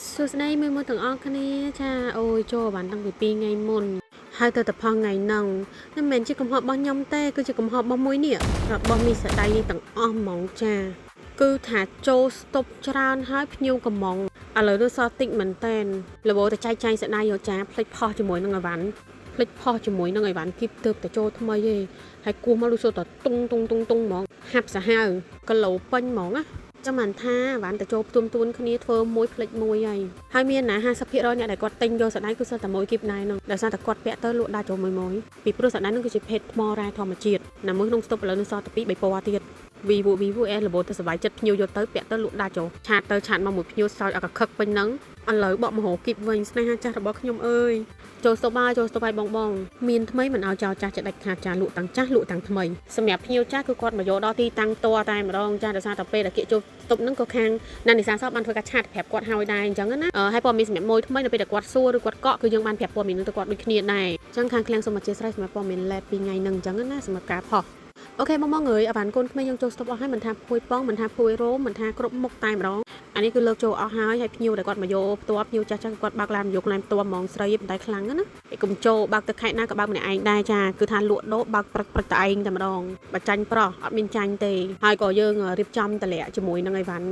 សួស្តីមួយមួយទាំងអស់គ្នាចាអូយចូលបានតាំងពី2ថ្ងៃមុនហើយទៅតែផងថ្ងៃហ្នឹងមិនមែនជាកំហុសរបស់ខ្ញុំទេគឺជាកំហុសរបស់មួយនេះរបស់មីសដៃនេះទាំងអស់ហ្មងចាគឺថាចូលស្តុបច្រើនហើយភ្ញៀវកំងឥឡូវនេះសល់តិចមែនតែនលបតែចែកចាយសដៃយកចាផ្លិចផោះជាមួយនឹងអីវ៉ាន់ផ្លិចផោះជាមួយនឹងអីវ៉ាន់គីបទៅតែចូលថ្មីឯងហើយគោះមកលុសុទ្ធតែតុងតុងតុងតុងហ្មងហាប់សាហាវគីឡូពេញហ្មងណា ចាំបានថាបានតែចូលផ្ទួនទួនគ្នាធ្វើមួយផ្លិចមួយហើយហើយមានណា50%អ្នកដែលគាត់ទិញយកសណ្ដែកគឺសិតតែមួយគីបដែរហ្នឹងដោយសារតែគាត់ពាក់ទៅលក់ដាច់ចូលមួយមួយពីព្រោះសណ្ដែកហ្នឹងគឺជាភេទថ្មរ៉ែធម្មជាតិណាមួយក្នុងស្តុបឥឡូវនឹងសល់តែ2 3ពណ៌ទៀតវីវវីវអែលបទៅសบายចិត្តភ្ញៀវយកទៅពាក់ទៅលក់ដាច់ចូលឆាតទៅឆាតមកមួយភ្ញៀវសោចអកខឹកពេញហ្នឹងឥឡូវបកមហោគីបវិញស្នេហាចាស់របស់ខ្ញុំអើយចូលស្តុបហើយចូលស្តុបហើយបងបងមានថ្មីមិនឲ្យចោលចាស់ចិត្តដាច់ខាតចាលក់តាំងចាស់លក់តាំងថ្មីសម្រាប់ភ្ញៀវចាស់គឺគាត់មកយកដល់ទីតាំងតតែម្ដងចាដោយសារតែពេលដែលគេចូលស្តុបហ្នឹងក៏ខាងណានិសាសបានធ្វើការឆាតប្រាប់គាត់ហើយដែរអញ្ចឹងណាហើយព័ត៌មានសម្រាប់មួយថ្មីនៅពេលដែលគាត់សួរឬគាត់កក់គឺយើងបានប្រាប់ព័ត៌មាននឹងទៅគាត់ដូចគ្នាដែរអញ្ចឹងខាងឃ្លាំងសូមអធិស្ឋានសម្រាប់ព័ត៌មានលេតពីថ្ងៃហ្នឹងអញ្ចឹងណាសម្រាប់ការផុសអូខេបងបងអើយអវ៉ាន់កូនក្មេងយើងចូលស្តុបអស់ហើយមិនថាភួយប៉ងមិនថាភួយរោមមិនថាគ្រប់មុខតែម្ដងអានេះគឺលើកចូលអស់ហើយហើយភ្ញៀវដែលគាត់មកយកផ្ទាល់ភ្ញៀវចាស់ចាស់គាត់បើកឡានមកយកឡានផ្ទាល់ហ្មងស្រីប៉ុន្តែខ្លាំងណាស់ឯកុំចូលបើកទៅខេត្តណាក៏បើកម្នាក់ឯងដែរចាគឺថាលក់ដូរបើកព្រឹកព្រឹកតែឯងតែម្ដងបើចាញ់ប្រុសអត់មានចាញ់ទេហើយក៏យើងរៀបចំតម្លាក់ជាមួយនឹងអីវ៉ាន់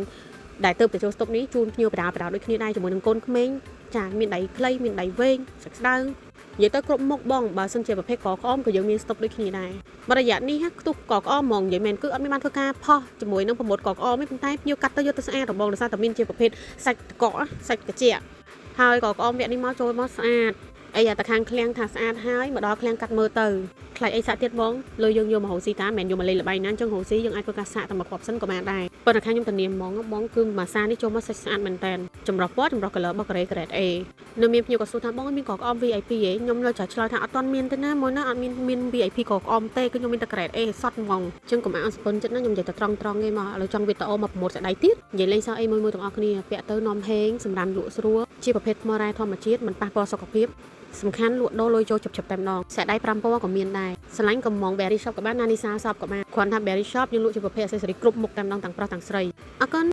ដែលទៅចូលស្តុបនេះជូនភ្ញៀវបដាបដាដូចគ្នាដែរជាមួយនឹងកូនក្មេងចាមានដៃខ្លីមានដៃវែងសាច់ស្ដើងនិយាយទៅគ្រប់មុខបងបើសិនជាប្រភេទកក្អមក៏យើងមានស្តុបដូចគ្នាដែរបរិយានេះខ្ទុះកក្អមហ្មងនិយាយមែនគឺអត់មានបានធ្វើការផោះជាមួយនឹងប្រម៉ូតកក្អមទេប៉ុន្តែភ្ញៀវកាត់ទៅយកទៅស្អាតរបងដោយសារតែមានជាប្រភេទសាច់តកសាច់កាជាហើយកក្អមវគ្គនេះមកចូលមកស្អាតអីយ៉ាតាខាងឃ្លាំងថាស្អាតហើយមកដល់ឃ្លាំងកាត់មើលទៅខ្លាចអីសាក់ទៀតបងលើយើងយកមករោស៊ីតាមិនមែនយកមកលេងល្បែងណាអញ្ចឹងរោស៊ីយើងអាចធ្វើការសាក់តែមកគ្រាប់សិនក៏បានដែរប៉ុន្តែខាងខ្ញុំធានាហ្មងបងគឺមួយសានេះចូលមកសាច់ស្អាតមែនតើចម្រោះពណ៌ចម្រោះ color របស់ grade grade A នៅមានភ្ញៀវក៏សួរថាបងមានកក្អម VIP ហ៎ខ្ញុំនៅចាឆ្លើយថាអត់ទាន់មានទេណាមួយណាអត់មានមាន VIP កក្អមទេគឺខ្ញុំមានតែ grade A សតហ្មងអញ្ចឹងកុំអានសពន់ចិត្តណាខ្ញុំនិយាយតែត្រង់ត្រង់ទេមកឥឡូវចង់វីដេអូមកប្រម៉ូទសដៃទៀតនិយាយលេងសើអីមួយមួយទាំងអស់គ្នាពាក់ទៅនាំហេងសម្រាប់លក់ស្រួលជាប្រភេទថ្មរ៉ែធម្មជាតិមិនប៉ះពាល់សុខភាពសំខាន់លក់ដូរលុយចូលជប់ជប់តែម្ដងសដៃ5ពណ៌ក៏មានដែរស្រឡាញ់កំង Berry Shop ក៏បានណានីសា Shop ក៏បានគ្រាន់ថា Berry Shop យើងលក់ជាប្រភេទ accessory គ្រប់មុខតែម្ដងទាំងប្រុសទាំងស្រីអរគុណ។